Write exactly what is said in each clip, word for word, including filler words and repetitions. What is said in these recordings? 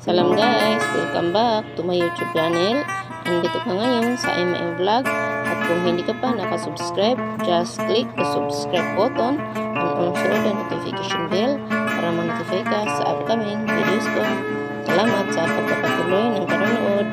Salam guys, welcome back to my YouTube channel. Andito ka ngayon sa Emma M Vlog. At kung hindi ka pa nakasubscribe, just click the subscribe button and also the notification bell para ma-notify ka sa upcoming videos ko. Salamat sa pagpapatuloy ng panonood.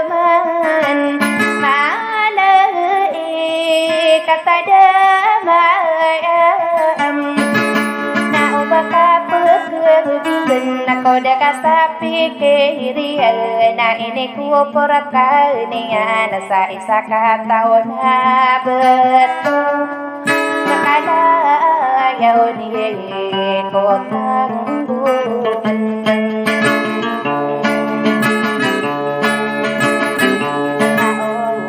Taman, malaikat a da maam, na o ba ka pkbingn, na ko da ka sa pikiriyan, na inikopor ka niyan sa isa ka taw na bto. Kalayaw di ko tanggoman.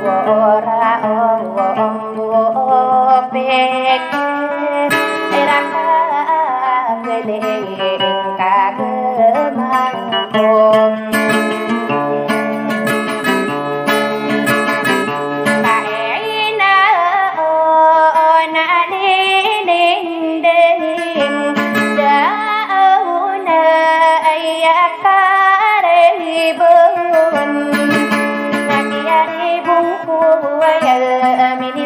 Aora o peke, iraka keling kagemang.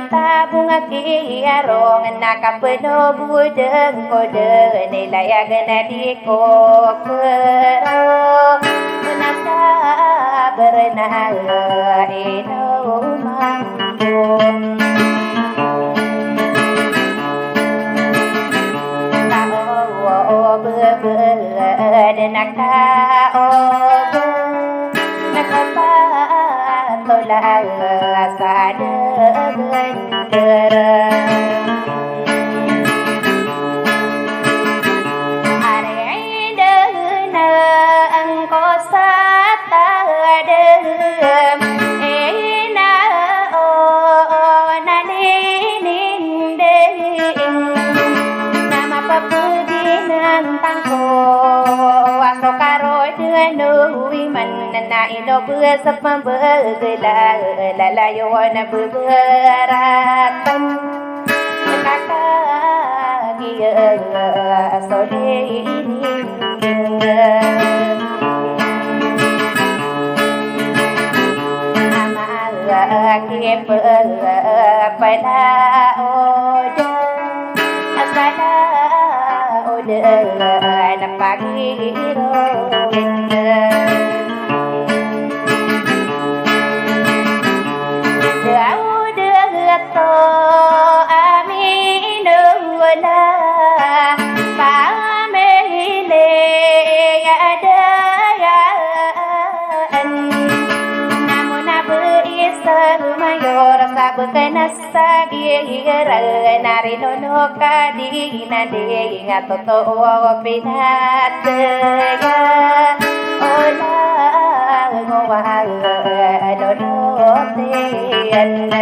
Tabong a kiyarong na kapno bo dn ko dn i layag na di ko kero. Na sabar na ino mambo. Ka o bebed na ka o bo. Na kapatola sa debender. Ari dena angko sa tadem. Ina o na ninindeng. Na mapapedi nantang ko. Aso karo deno iman. Na ino bes pembegela, lalayo na beberatan. Kakagiya solini. Ama kipe pala oda. Asala oda na pagiro. Daw dato amino na pamili adayan. Namo na beisa mayor sa bekenas. Sa gigiran a rinono ka di na di nga totoo pinataya. Ola ngowa lono tiyan.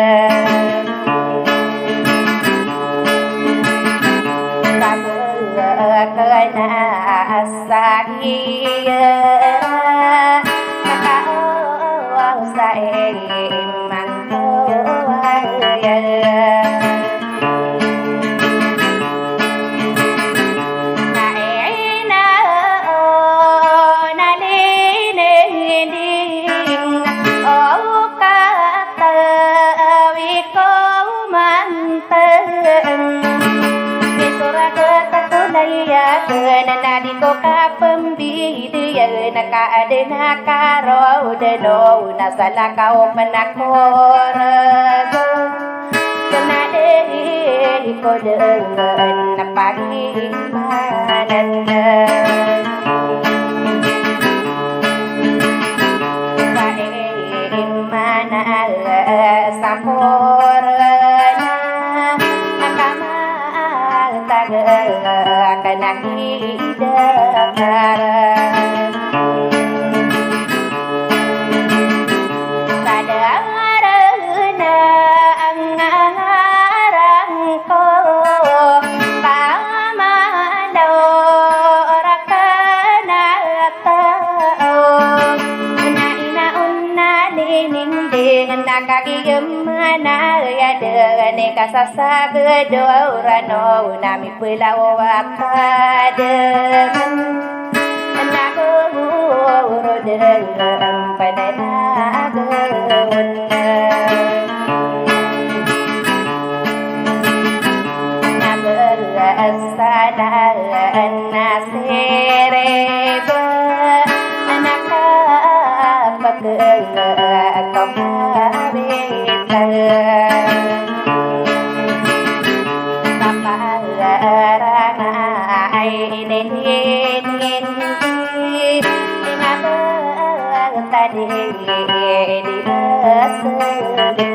Sa Kena asariya, kakaw sa iman toya. Na ina o na lininding o katawi ko man Di sorag a tatolay aken na di ko kapembidiyan ka aden a karod no na salakaw pen a korego. Kena di ko den a pagimanan. Sa iman a samporna a kamatag a kena kidakar. Sa darna ang ngarang ko, pamalaw raken a tao. Na ina o na lininding na kagigeman a yaden i kasasaged o Rano na mipelaw a kademen. Na gogoro den a mpananagen. Na berasalan a siriba, na kapekeka a tokabita. Sa parangay ini, ini, ini, ini, ini, tadi di basegen.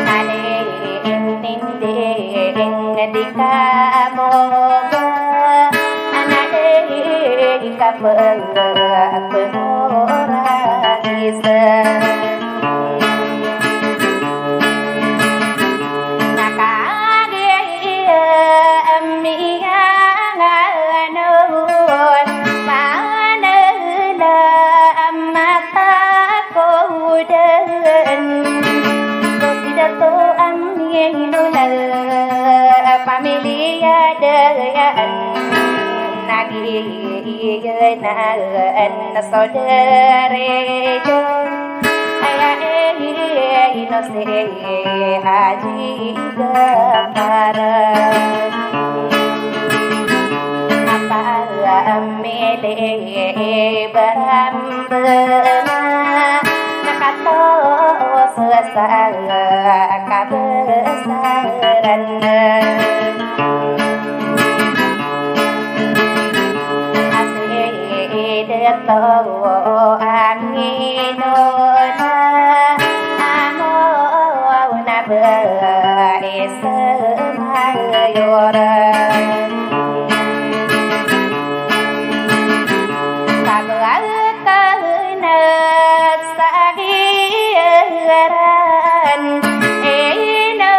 Tadi inin di, di kamoga, ana di kapengorangisa. Na kagiya miyanganon, panela a mata ko den. Ko si Dato Amin Ulal, pamilya Dayaan, na giyanan so darija. Aya ino si Haji Gafar. Apa mili barambana, na katos sa kabesaran. Asi Dato Amin Ulal, amo na ba isa mayor. Pagwalta na sa giyaran, ino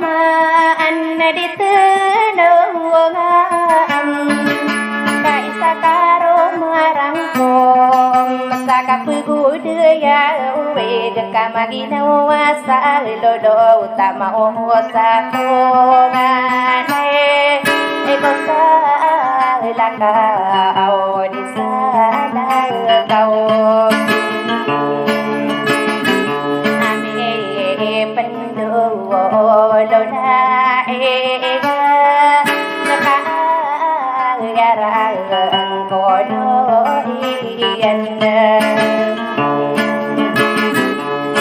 man di tenongan. Ka isa ka roo marangkom sa kapegodaya, oway, ka maginawa sa lolo, tama o sa tonganay. Iko sa lakaw di sa lakaw. Ami pen Dolo na iga, na kaagaran ko no iyan.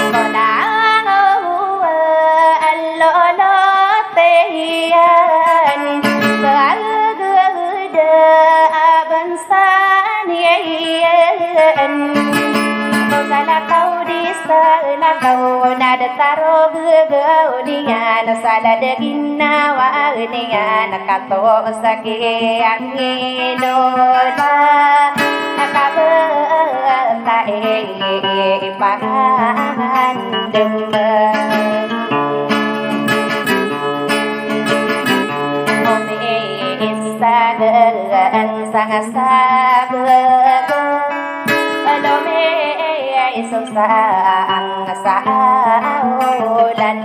Ko langowa a lolo tiyan, kaagad a bansa niyan. Ko salakaw di salakaw na datar o gagaw niyan, salad a ginawa niyan, kato sa kiyanginoda, na kabata i ipahandem. Sanga sabag, lomiso sanga sa olan.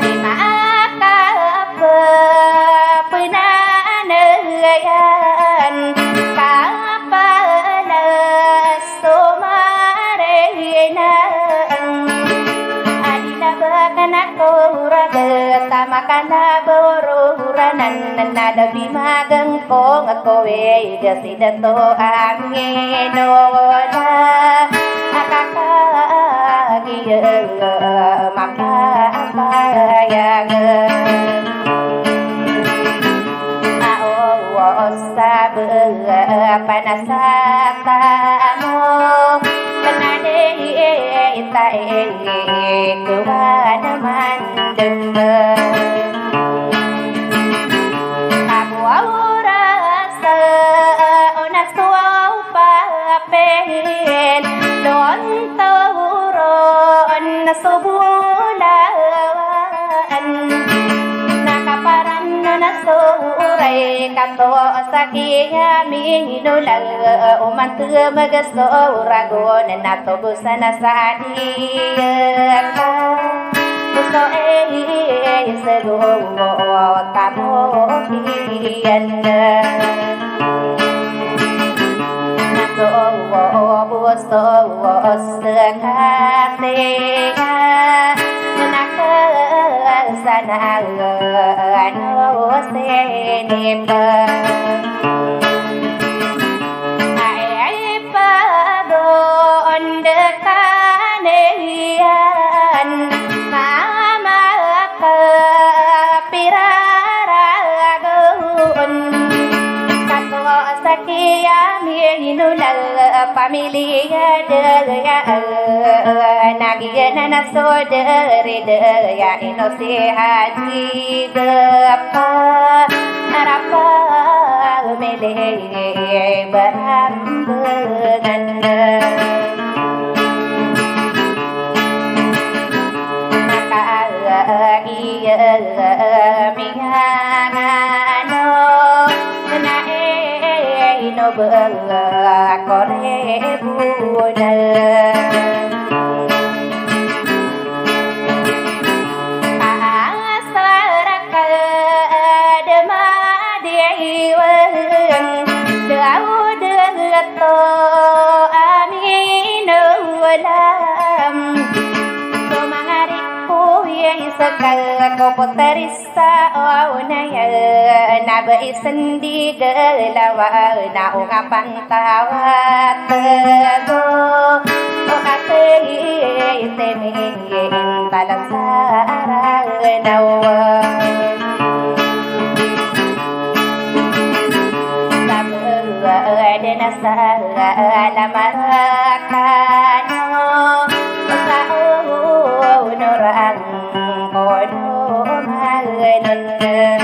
Di makapepenanayan kapalas so marina. Adi na ba ka na ko ragat a makana ba ororanan na da bi magangkong ko wega si dato a minola a kakagiya mapapayag. Aw, o, o, sa, ba, pa, na, sa, ta, mo, ka, na, di, ta, i, i, ko, wa, na, man, dun, ba. Ago a oras, o, na, so, pa, pen, don, to, ron, na, so, bolawan. Na kaparan na so oray ka to sa kiyaminola, oman temeg so ragon na togosan sa diyata. So, e, e, e, sego, tamo, iyan. Na so, o, o, bo, so, o, o, sekatiya. Na ke, sana, ano, sinipa. Ay, ay, pagondekan iyan. Mama, kapiraragon. Kaso sa kiyaminola pamiliya daya, na giyanan a so dari daya ino si Haji Gapa. Arapa mili barambangan. Maka iya miyangano na ino ba kore buna. Asar ka da madiyawan daw da to amin alam. So manga riko iya isa ka ko potaris sa o na iya na ba isandi galawa na o kapan tawat go o katay temi talasara nawa. Sabad na salamara kano sa o norang kono magananda.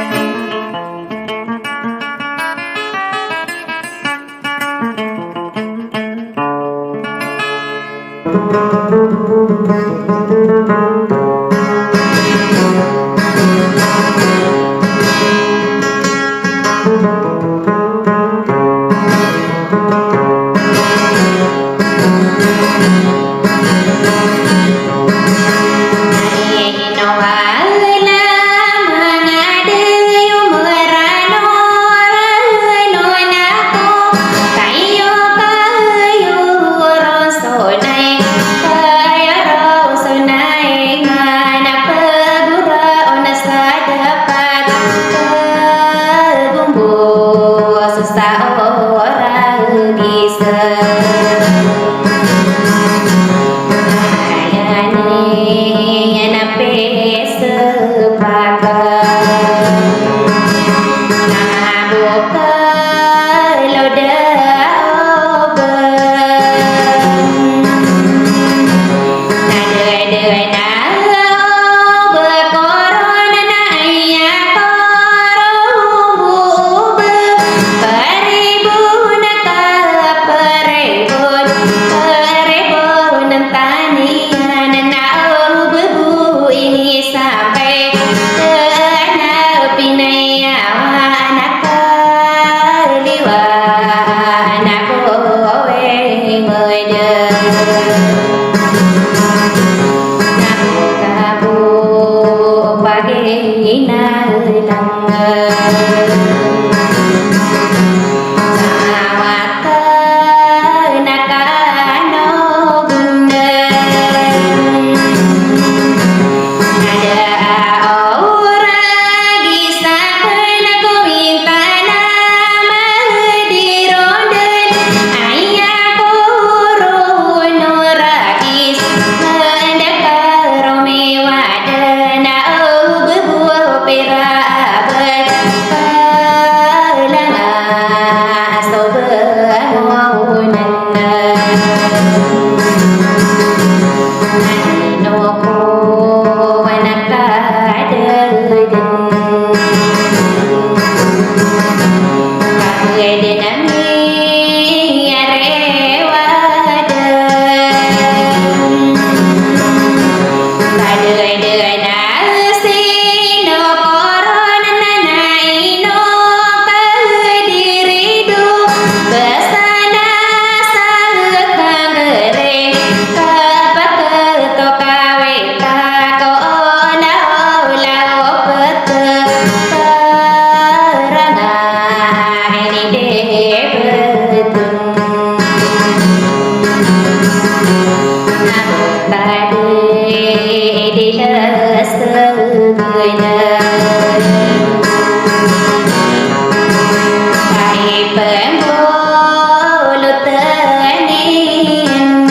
Ay pangolot anin.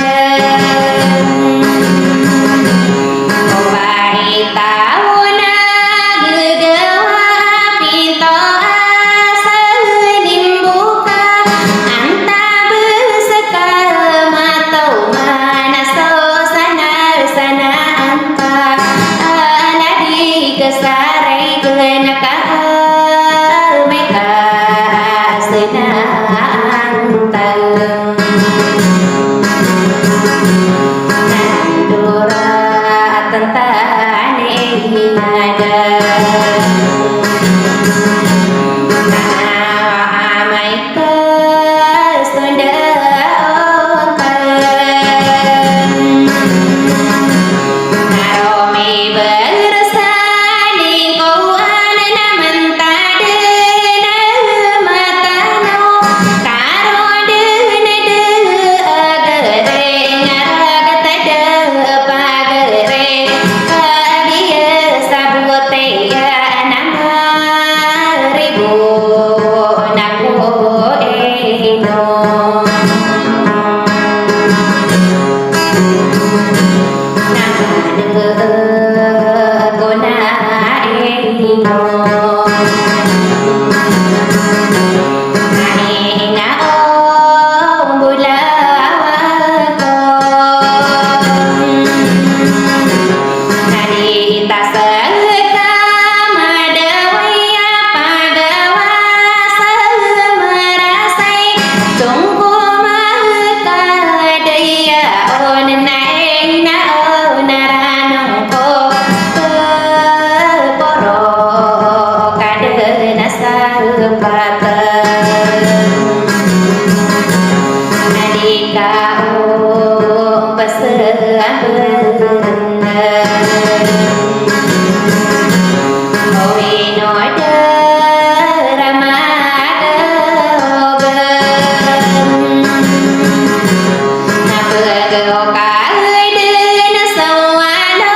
O ba i taw na gagawa pinto a salimbuka, antaa bes ka mataw man a so sana, sana antaa a ladi ka saray ka na ka amay ka sana antaa. Nandora tantane inada. Amay ka sonda otan. Naromi bersa lingkoan na mantad na matano. Karonden de agad ay ngarag tada pagari. Kagiya sa bote ya na maribo na ko ino. Na de ko na ino. Na ina o bolawa ko. Na di ta seka madawaya pagawa sa marasay. Songko maheka daya o nena ina o naranong ko. Poro ka dena sa patan. Na di ka o pasabaran. Owino da ramaga ogan. Na pagaw ka dena sa wano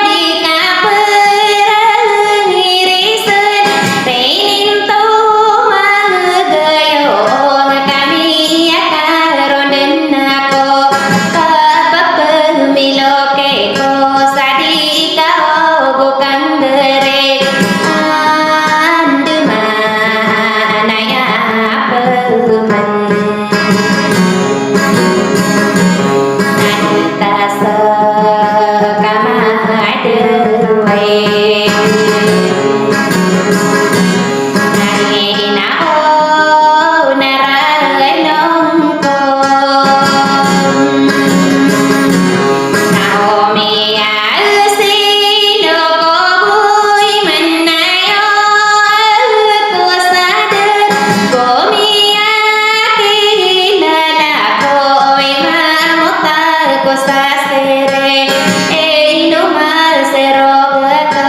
di ka perang irisan. Pinin to magayo nga kami a karonden ako. Kapapamilok ko sa di ka o bokang gari. Andamanaya peman. Nanta sa kamadaway. Nani na o naranon ko. Naomi a sino ko boy manayo ko sadar. Komi a kinala ko i mamota ko sa sere. E ino masero bata.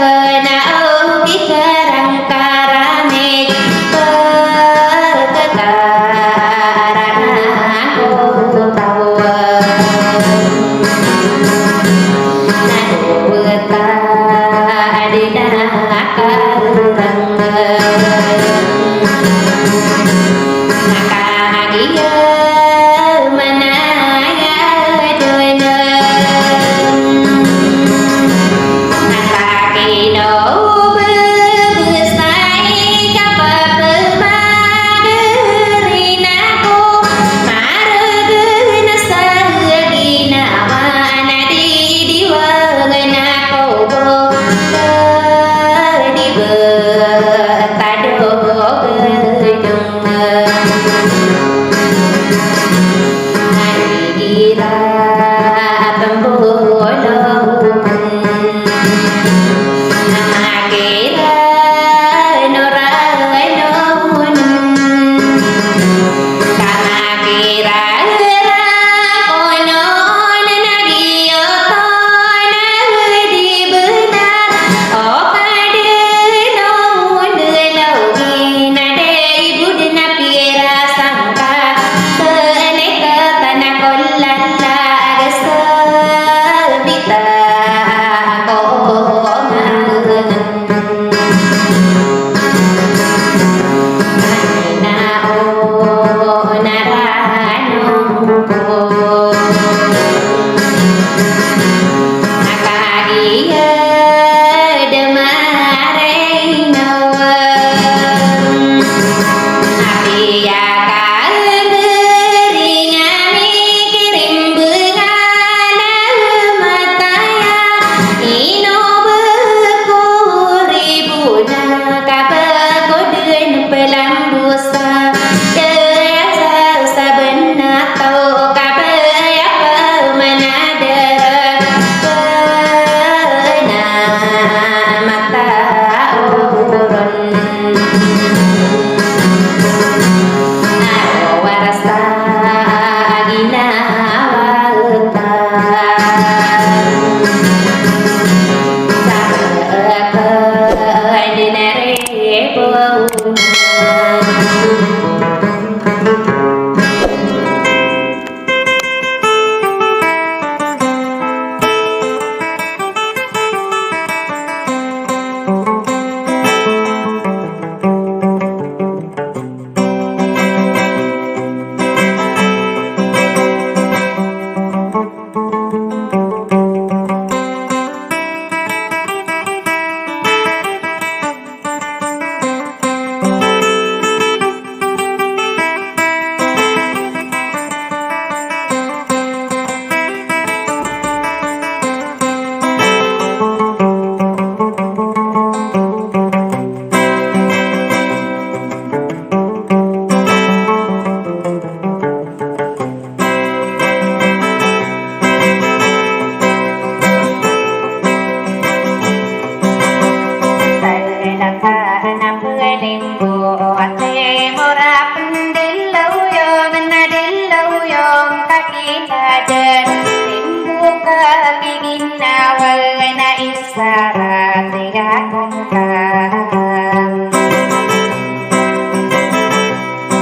Ratiya ko ngka.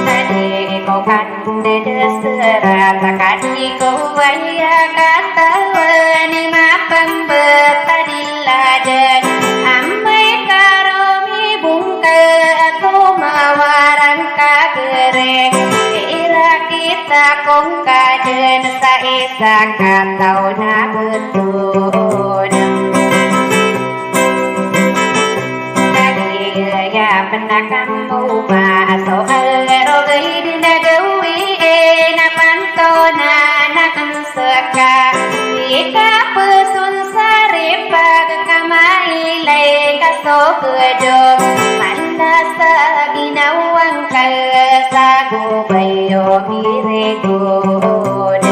Sa di ko kanded serat ka di ko aya katawan i mapambat a di laden. Amay ka romibong ka ko mawarang ka gereng. Irakit ako ngka den sa isa ka taw na beton. Kagiyaya pn a kamo ba so algarogay di ndagawii na pantonan akn ska. Di ka pson sa ripag ka mailay ka so gedog. Mala sa ginawa ngka sa gobay o birigod.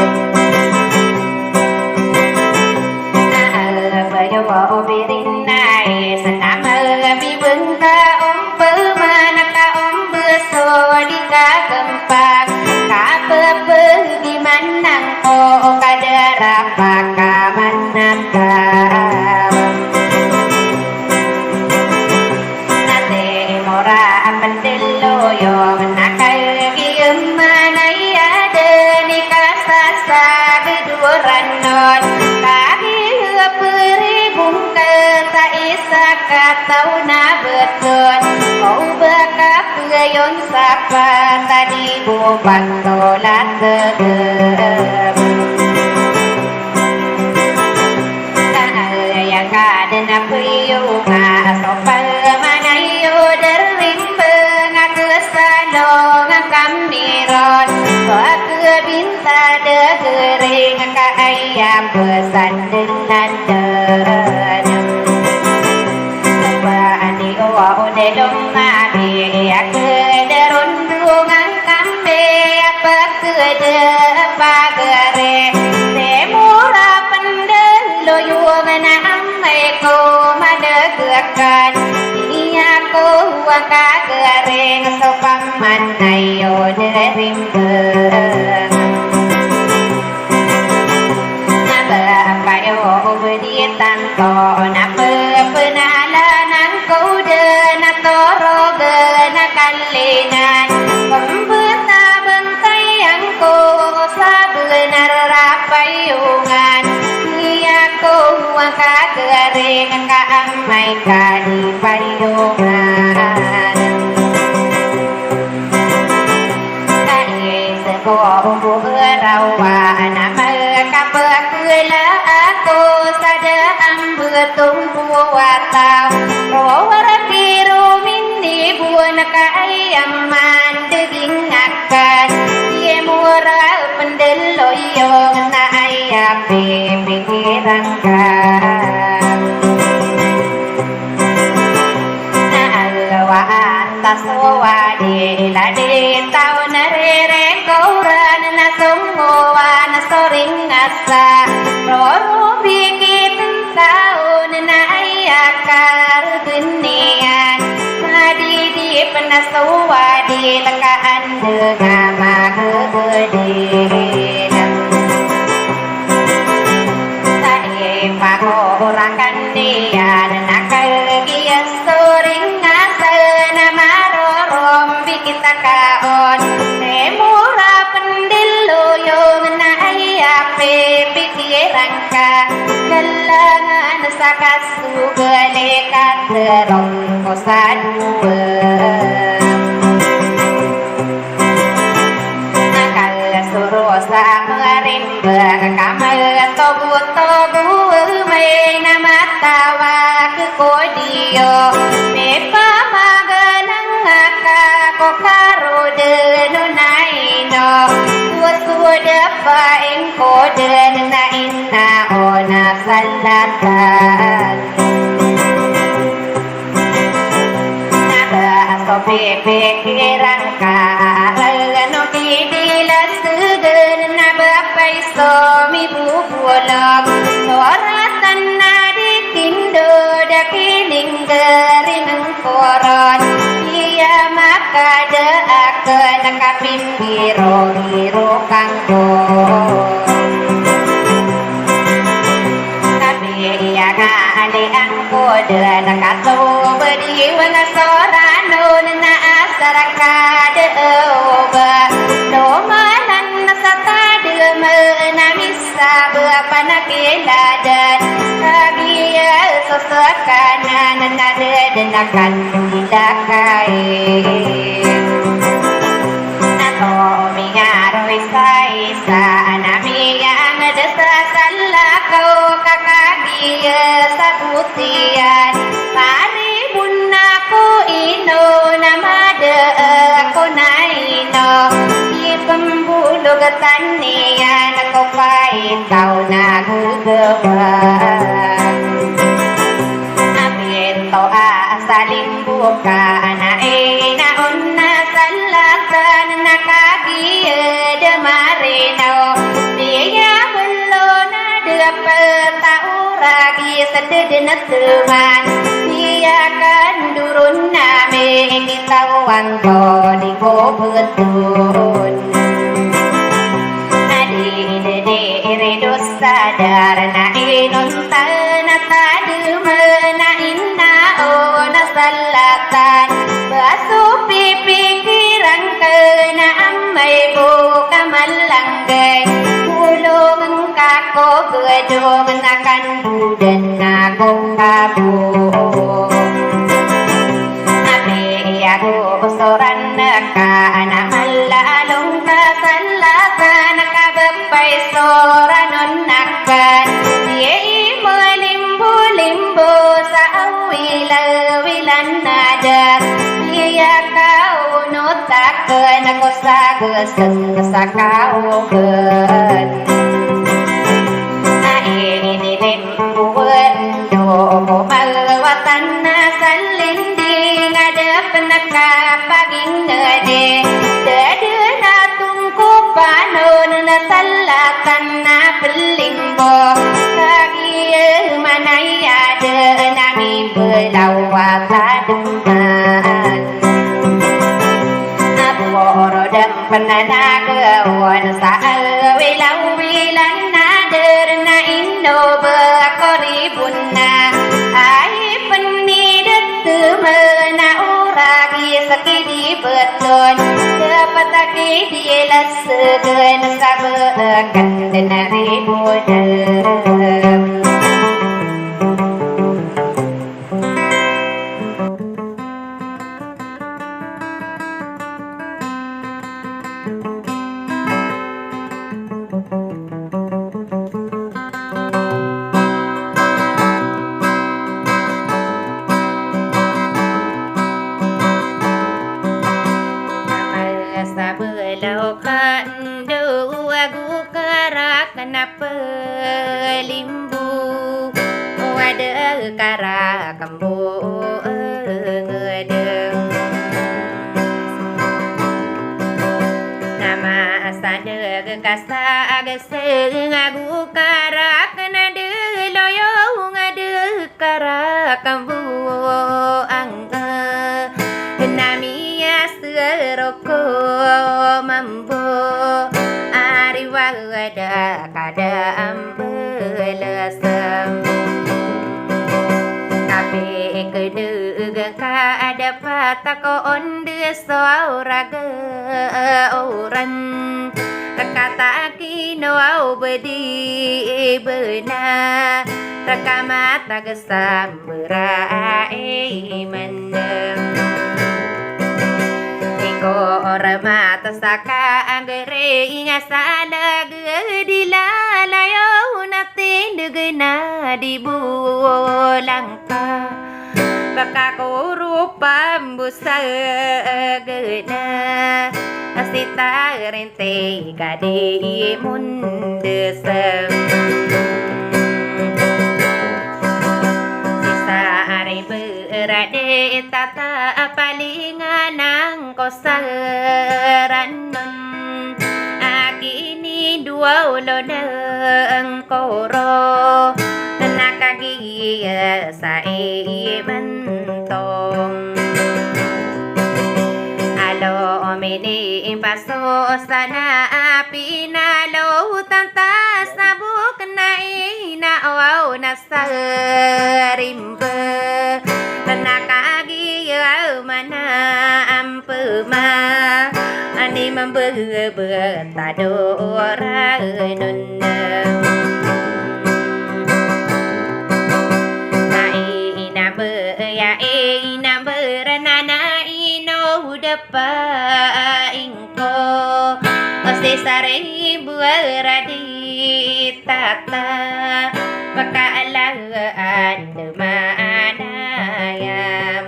Abayo o birinay sa tamal bibengka om pemana ka om beso di ka kempak. Ka pepegi manang ko o kadara pakamanata. Na ti mora a pndelo yo na kagiyem a naya den i kasasaged o ranon. Kagiya peribong ka sa isa ka taw na beton. Ko ba ka peyon sa pata di bo patolat degem. Tanaya ka den a peyo nga so palmanayo derimbeng a kesalong a kamiron. So a kebinta degering ka aya pesan den nanden. Ba ani o o delong abi a kederondong a kambe a pekede pagare. Temora pndelo yo mana amay ko madegekan. Iya ko wa kagereng so pamanayo derimbeng. Na ba payo o bedi tanto na pepenalan angko den a torogen a kalinan. Pembeta bentay angko sa benar a payongan. Iya ko wa kagereng ka amay ka di payongan. Kaiza ko o bo rawa na makapekela ako sa da a mbetong bo a taw. Rowar piro minibon ka aya mandeging akan. Iye mora pndelo iyo na aya pipikiran ka. Na alwaan ta so wadi ladi taw na rere ko ran na songowan so ringasa. Roro bikit taw na aya kargeniyan. Madidi pn a so wadi lkaan de nga magegedin. Sa ipakorakan iyan na kagiya so ringasa na marorombik i takaon. Temora pndelo yo na aya pipikiran ka. Galangan sa kasogali ka terong ko sa dowa. Akal soro sa marimbang ka matogotogo, may na matawag ko diyo. Mipamagalang ka ko karo den o naino. Suwasuda pa ingko den na ina o na salatan. Na ba so pipikiran ka, ano di di lasegen na ba pay so mibubulag. Soratan na di tindo da kininggaring koron. Iya makada akan kapimbiro-biro kangko. Tapi iya nga ali angko Dn a kato bdi wan a sorano na asar ka dn o ba. Domanan na sa tadman a misa ba panakiladan. Kagiya so skanan na dn a kan ilakai. Na to miyaroy sa isa a na miyangd sa salakaw ka kagiya sa botiyan. Paribon ako ino na mada ako na ino. Ipmbolog tano iyan ko paitaw na gagawan. Amin to a salimbo ka na ina on na salatan na kagiya da marinaw. Diya belo na dapet a oragi sa deden a teman. Diya kan doron na mikitawan to di ko beton. Na di dede iri dos sadar na inonta na tadman a ina o na salatan. Ba so pipikiran ka na amay bo ka malanggay. Bolong ka ko gedong na kandodan ako ka bo. Apiya bo soran ka na malalong ka salatan ka ba paisoran on akan. Diya i malimbo-limbo sa awilawilan na da. Diya ka onot akan ko sa geseng sa kaogan. Na inilimbo wan do ko malawatan na salinding a da pen a kapagingedi. Da dn a tongkopan on na salatan na pelimbo. Kagiya manaya dn a mibelaw a tadman. Na boro dn pen a nagawan sa awilawilan na dn a ino ba koribon na. Ay pen i da teman a oragi sa kidi beton. Dapat a kidi las Segen sa beken den a ribodan. Sabala o kando ago karak na pelimbo, o ada karak mbo ngedeng. Na masaneg ka sa ageseng ago karak na deloyong a de karak mbo angga. Na miyasero ko mambo ari wada kada ambelesem. Tapi keneg ka ada patak o ondes o raga oran. Kata kino aw bedi bena rekamat agesam bera iman. Iko ormat saka anggere inga salag dilalayo na tindeg na di bolangka. Pekakoro pambo sagena, sita rente kadi mondesem. Sisa ari berade tata palingan angko saranon. Akini dua ulon angkoro, na kagiya sa imanto. Alo mini impaso sana api na lo tantas na buk na ina Aw na sa rimba na kagiya mana ampema ani mambebetado ranon. Ai inamba, ya inamba, ranana ino dapa ing ko, o sisari buwara di tata, makaala anda manayam.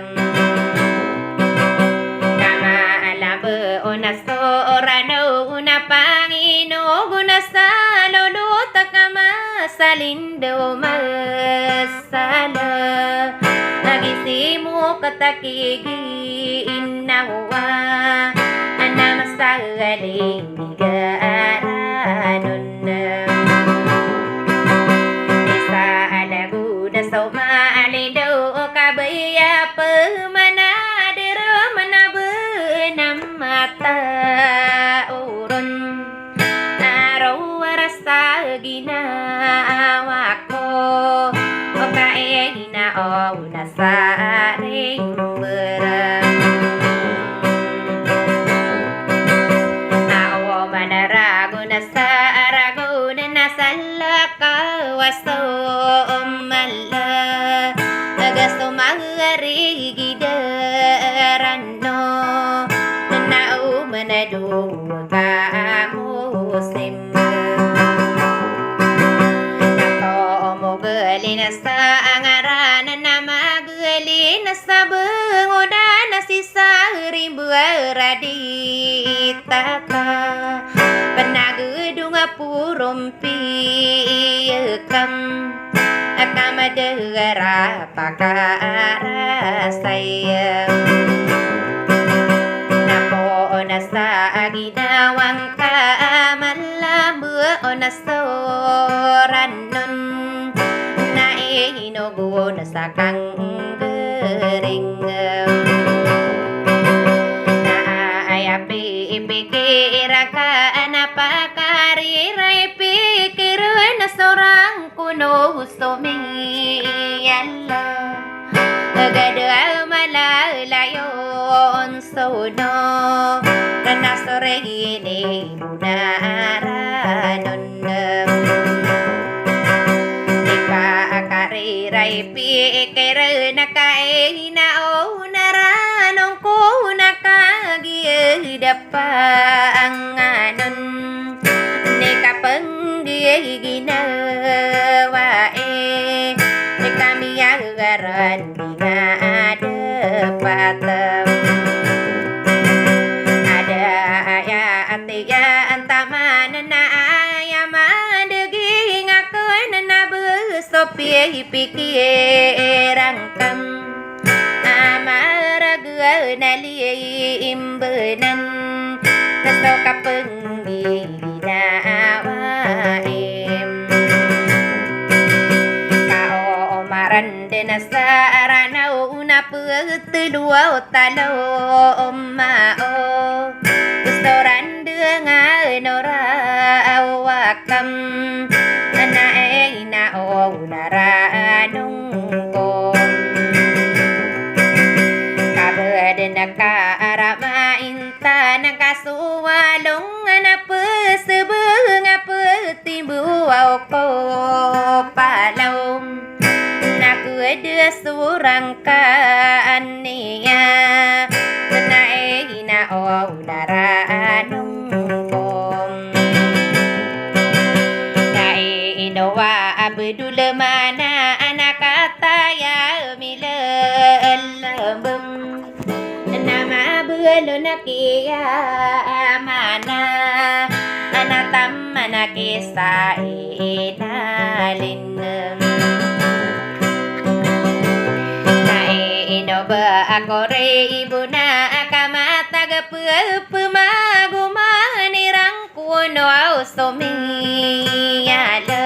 Kama alam ba o na so rano, o na pangino, o na sa lolo ta kama salindo mas sala. Agi simo kataki gi inawa, ana masaling igaranon. Isa alago na so maalindo, o kabaya pemana dero manabenam mata oron. Aro wara sa ginawa ko, o kaina o na sa rimba. Aw manarago na sa rago na salakaw a so mala, aga so mari gidaran no, na o manado ka musim. Kato o mogali na sa ngaran na magali na sa bengoda na sisari buwara di tata. Panagedong a porom piyekam, a kamadagara pakarasay. Na poon a sa ginawang ka a malambo o na so ranon, na inogo na sa kanggaring. Na aya pipikiran ka na pakariray pikiran na sorang kono somiyala. Gada malalayon sono na soregi ni bunaranon. Di pakariray pikiran na kaina o naranon ko na kagiya dap panganon, ni kapenggi ginawa i, ni kami a garan di nga dapat. Ada aya ati ya antaman na aya madegi ngakon na beso pipikiran kam. Amaraga na liimbanan na so kapenggi ginawa im. Ka o maran den a sa aranaw na petelo talo o mao. Gusto ran dengan ora awakam, ana ina o naranon ko. Kabeden a ka arama intan a kasuwalong, ana pesebeng a petimbo aw ko palaw. Na kede sorang ka aniya, na ina o naranon ko. Na ino wa abdul mana ana kataya milalembem. Na mabelo na kiya amana, ana tamana kisa inalin. Na ino ba akore ibuna akamatag pepemago manirang kono aw somiyala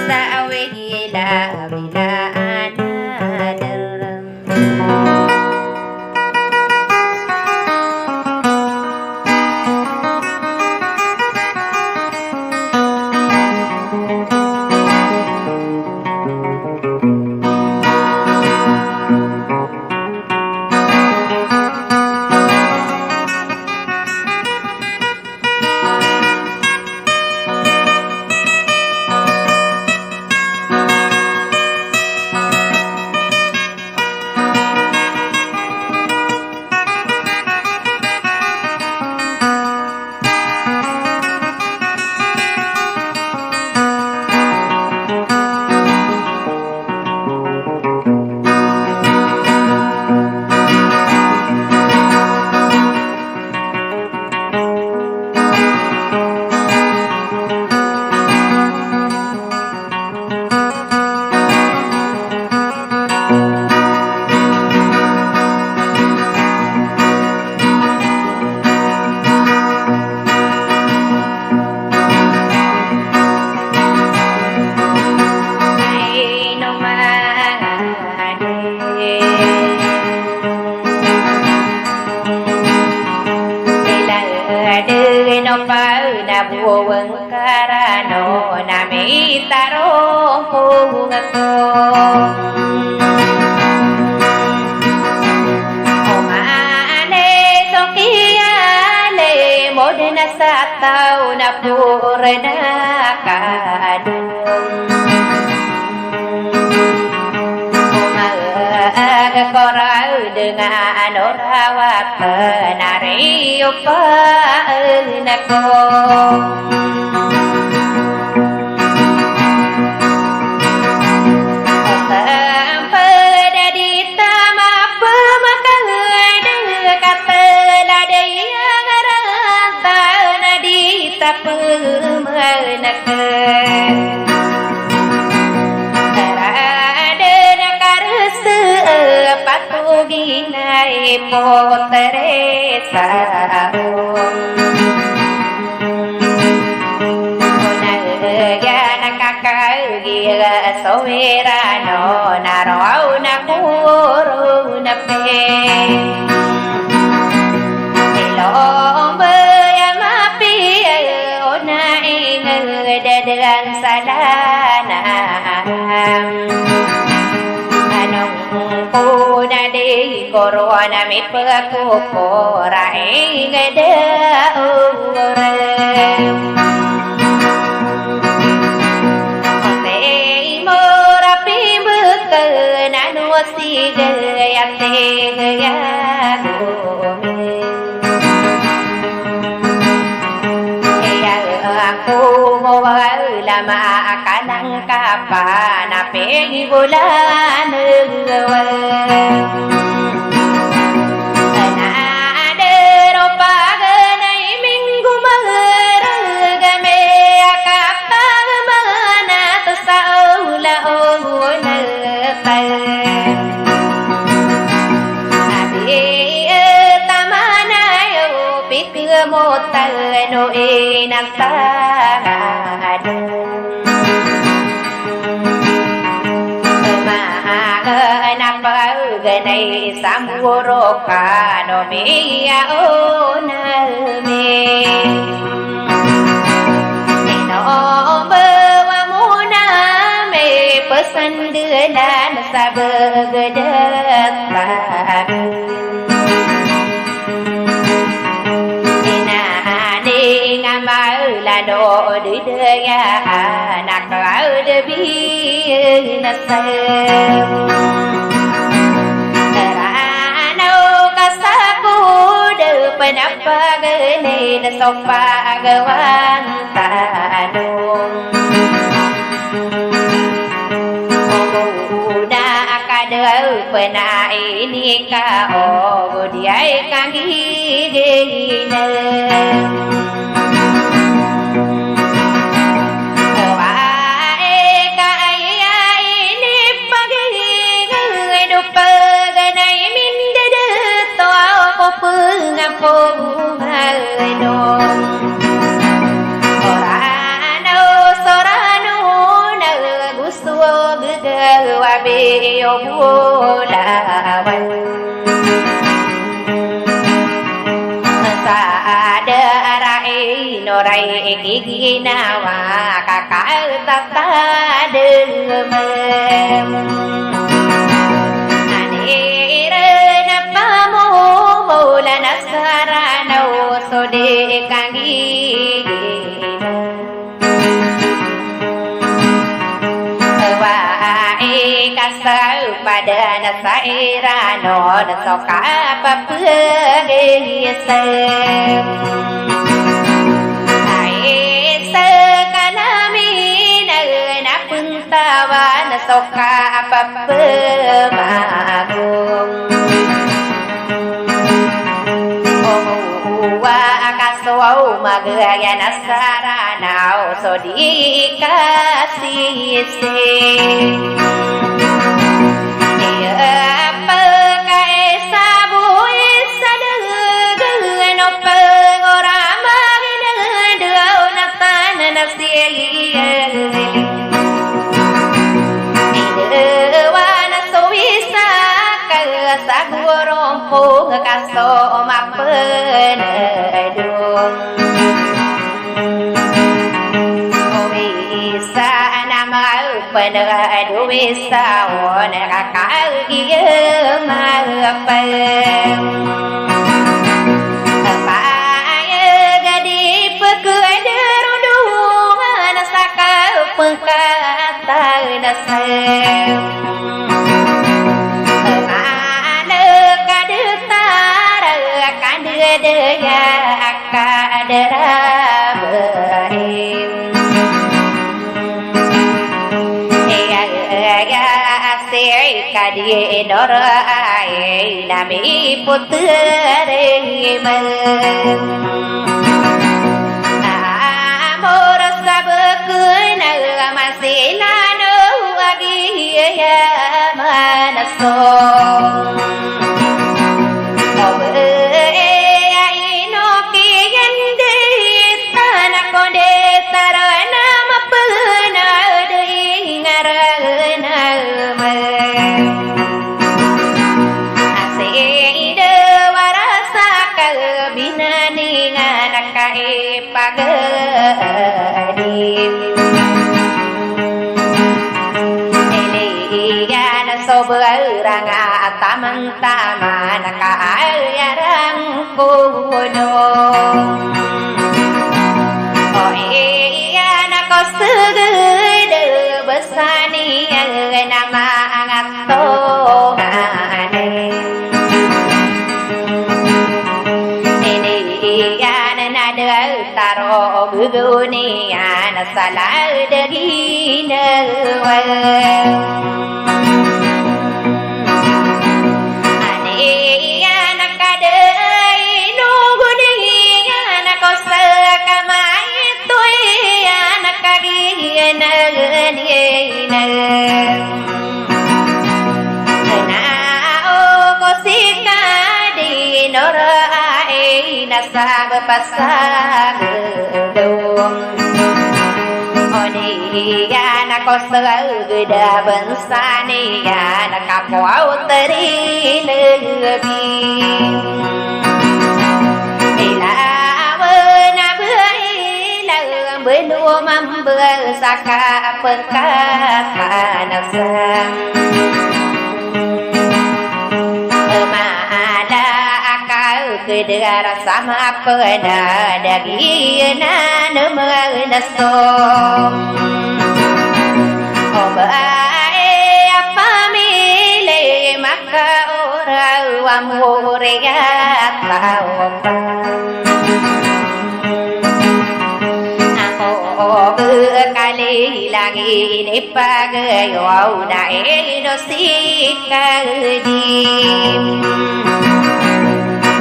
sa awila bila anadar. Owang karano na mitarong ko ngako. Oman i so kiyalimod na sa taw na poro na kadong. Oman a koraw dengan orawat na riyo pa nako. Sampada di ta mapamakalad ka tala di a ngaran ta na di ta pamanak. Raden ka rese patogi na i potere sa Onal gana kakagiya sawira no na raw na kuro na pe. Ilomba ya mapiya ona inged dan salana. Anong ko na di korona mipekopora inged a orang. Ate imora pimbeken ano sigaya tigaya gomen. Iya ako mo wala ma akanang kapan a pegi bolan. Ana adero paganay minggo maragame akapag manat sa ola o nagpal. Abi e tamanayo pik Kemotan o inatangad. Maganap a ganay sa moro kano miyaon ami. Inombawa mo na mi pesandelan sa begedetag. Inani nga maolano di daya anak aldebi nasem. Rano kasako de penapagene de sopa agawan tano. Ogo na akadal pena ini ka ogo di ay kangigina. Wa e ka aya ini pagigina do paganay mindede to ako pengapo. Ano orano sorano na gusto gagawa bi o bulawan. Sa ada arai norai ikiginawa ka Kaltatadem. Ani iren a pamomolan a saranaw so di kanggiginan. Wa i kasaw padan a sa iranon so kapapagisan. Ay sa kanamin a na pntawan so kapapamagong. Owa a kasowaw magaya na saranaw so di kasisi. Iya pakaisa boy sa degen o pengorama ginadaw na tanan a siya. Idewa na so isa ka sa gorompo ka so mapenedong. Na dowa i saw na kakagiya mapay. Payag a di pkdarondongan sa kapngkatan a sa. Mana ka di tara ka di daya ka di rabain. Iya, iya, asik ka di nor ay na miputri man. Amor sabak na masinan o agi iya manaso. O baya ino kiyan di tana ko di tara na mapana di ngarana man. Asida warasa ka binaningan ka ipagadi. Iliyan so barang a taman-taman ka ayarang kono. O iyan ko seged besani na mangat Tuhan. Iniyan na da taro o gogoniyan sa lagid a ginawa. Aniyan ka da ino goniyan ko sa kamay Toy anak a giyanan iyan. Na o ko si Kadi Nor ay na sa bapasag dong. O niyan ko sa geda bansa niyan ka po aw tari lebi. Ilawan a bailang beno mambal sa kapekatan a sa. Mala a kakedara sa mapena dagiyanan a manaso. O bae a pamili ma kaoraw a moriyat a opa. Ako o kalilang inipagayaw na ino si Kadi.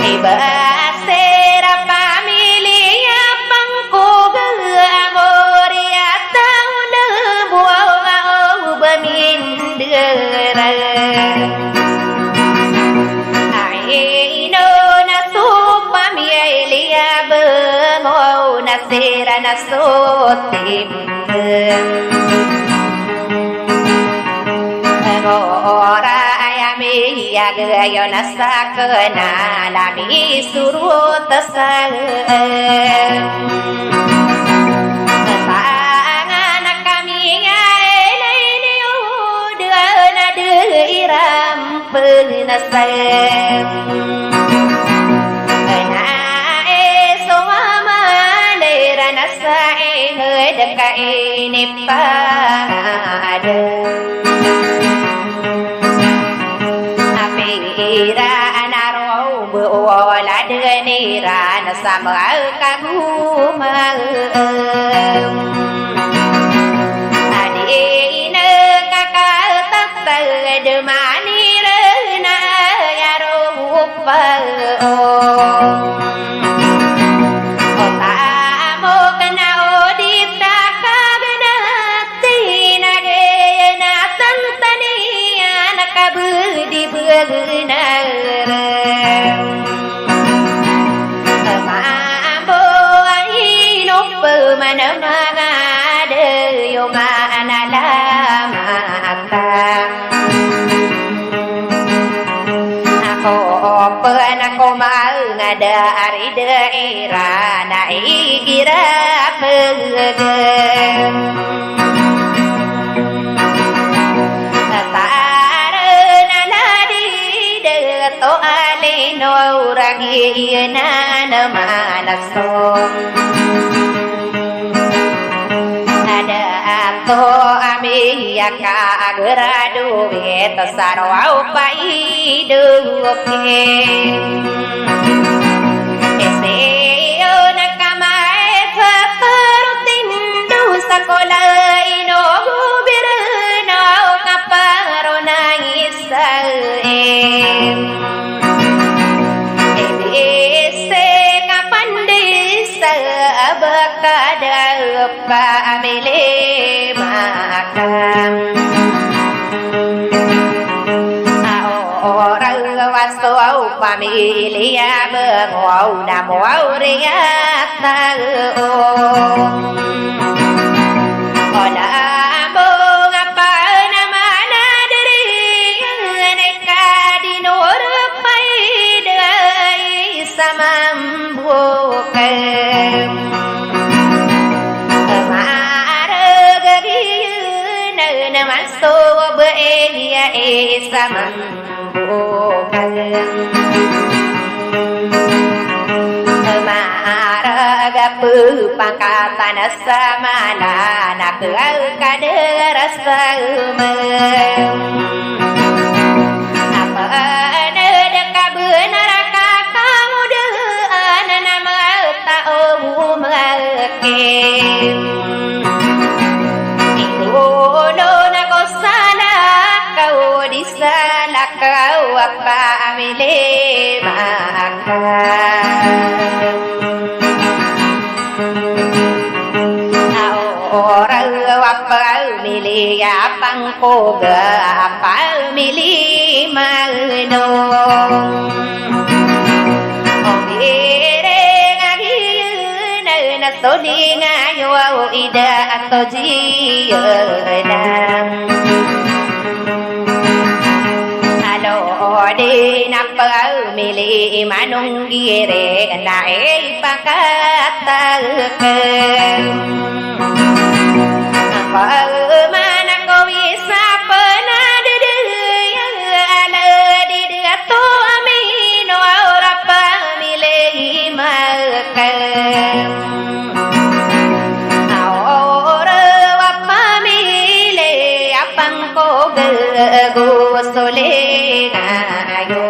Iba sira pamili a pangkoga a moriyat a onambo a o ba min dara. Ay ino na so pamili a bemo na sira na so tim. Ngora ay a miyagayo na sa kena lami surot a sa. Tangan kami nga ilay niyo daan a dairam penasem. Ena e so amal iran a sa inged ka inipada. Apiran a roo bo o laden iran a sa makagumaem. Adi ina kakatapad maniran a yaro pa o. O tamo kena o di ta kagenat tinagena tantaniyan kabedi begenarem. Mambo a ino pemanamangad yo manalamat. Ako pen ako mangada ari da iran a igira pegem. Ragi iyan a na manaso. Ada ato a miyagraduate sa roo a paidoke. Isiyo na kamay sa tero tindo sa kola ino gobirno kaparo na isa. Ibisi ka pandisa a ba ka da pamili maka. Aw, ora waso aw pamili a ba ngwaw na mwaw riya tao. Ola bo nga pa na mana diri ne ka di nor paida isa mambuka. Marag a giyan na masob iya isa mambuka. Marag a pepangkatan sa mala na kiyalkadar sa uma. Apa na da ka benar ka kamudaan na mata o umake. Ino na ko salakaw di salakaw a pamili maka. Aw, ora wa pamili a pangkoga a pamili mano. Ong ire nga giyan na solinga yo ida ato jiyan. Alo di na pamili manong giri na ipakataka. Apa mana ko isa pena dede ala di dato amin ora pamili maka. Ora wa pamili a pangkoga go solinga yo.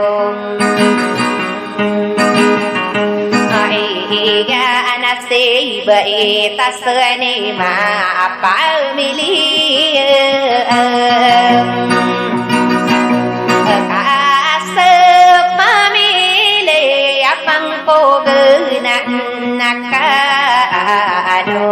Ai iga na si ba ita seni ma a pamili. Ka sa pamili a pangkoga na na ka ano.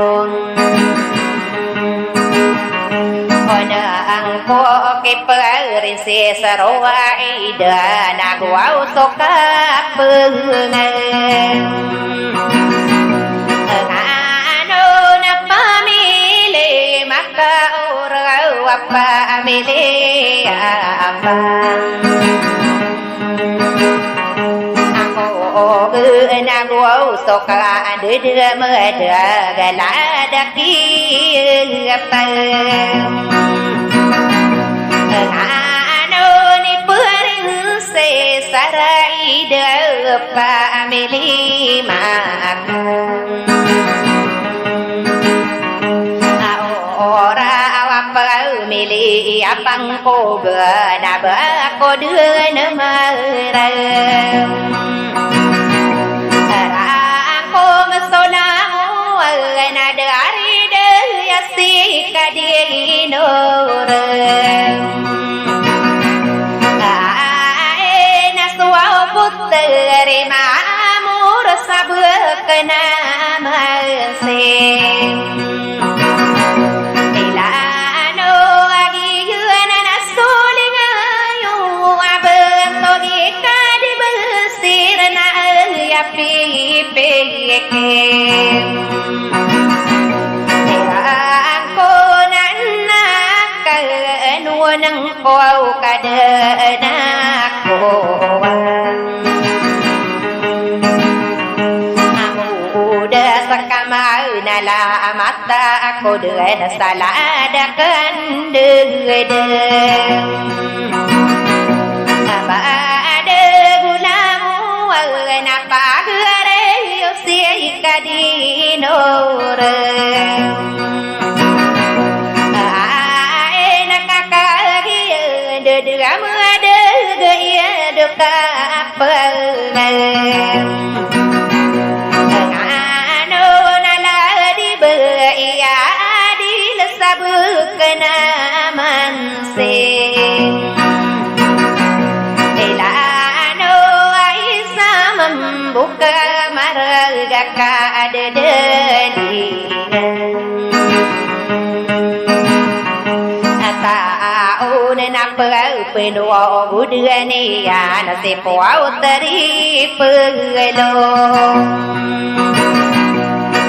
Ona angko ki pagrinsi sa rowa ida na gwaw so kapengan. Ano na pamili makauraw a pamili apa. Ako o na gwaw so ka dede mada galada ki apa. Ano ni perinse sarai da pamili maka. Aw, ora wa pamili a pangkoga na ba ko dede mara. Rangko mesolang o na dari daya si kadinor. Ae na suwaw puteri mamur sabek na mansin. Ilano a giyan na solinga yo a bento di ka di besir na aya pipiki. Iran ko na na ka nuwan ko ka da na ko. Amuda sa kamaw na la amat ta ako dn sa ladakan dn. Amada gulamu Pangay. Ngano na ladi ba iya adil sa bkn a mansin. Ilano ay sa mambok a marga ka adadalinan. A taon na pagpnogod iyan a si Puaw Tari Pglo.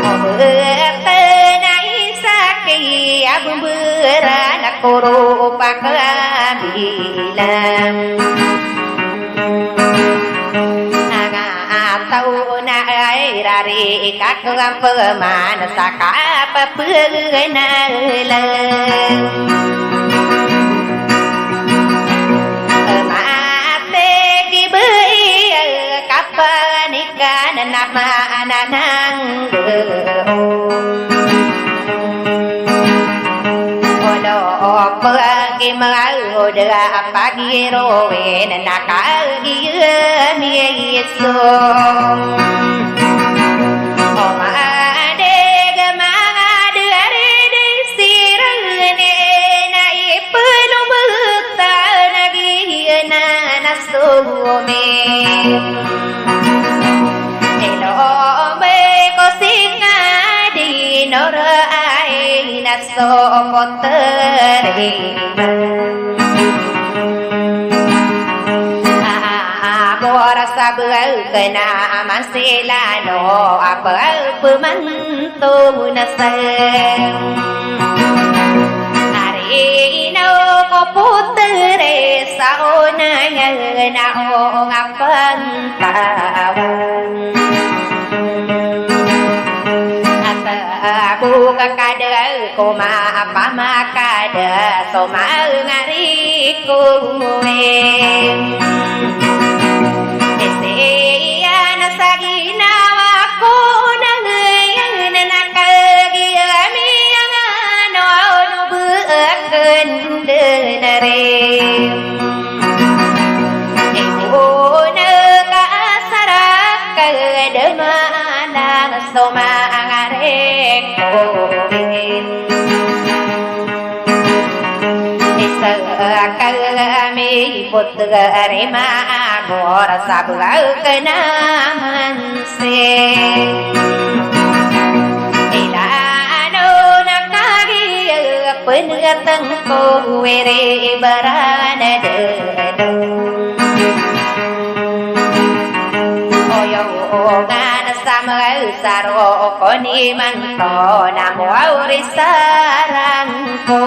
O bkn a isa ki a bmbran a koro pakabilang. Anga a taw na ay rari ka kpman sa kapapnala. Mapeg i baya kapanikan na mananang. Olo pegi maoda a pagirowin na kagiyami iso. O madig a manga dari di siran na ipelombetan a giyanan a somi. Ino mbay ko sika di nora ay na so ko teriman. Aa, bora sa bkn a mansilano a pagpman Tonasan. Ari ino ko poteri sa onaya na o nga pantawan. Ata bok a kada ko mapamakada so mangari ko wi. Isiyan sa ginawa ko na ngayan na kagiyami a ngano a ono bkn dn ari. Iko na ka asar a kagdamanan so mangari ko wi. Isa kami poteri maagor sa bkn a mansin. Ilano na kagiya pngatang ko wiri ibaran a dado. Oyo ngan sa msaro ko niman to na mo awri sarang ko.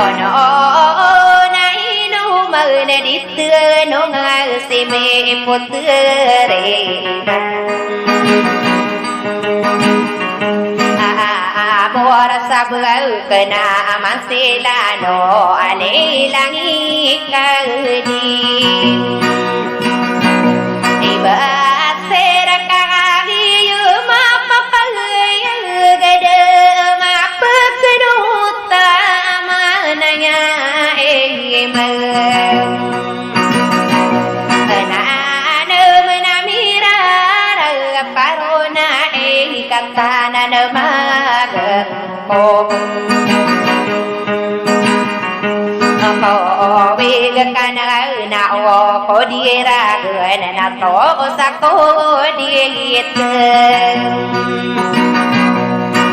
Ono na ino man di tano nga si mi poteri. Aa, bora sa bkn a mansilano a lilangi kadi. Iba sera kami iyo mapapagaya gada mapagdota manaya iman. Ananam na mirara parona ikatanan maga. Ko wig ka na na o ko di ragn na to sa ko di it.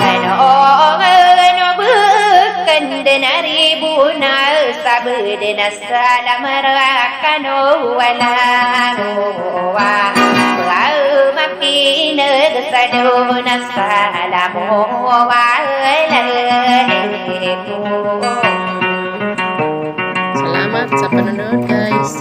Ano ano bkn dn a ribo na sabd na salam rakano wala wa wa mapinag sa dona salam wa alaikum. Salamat sa panonood, guys.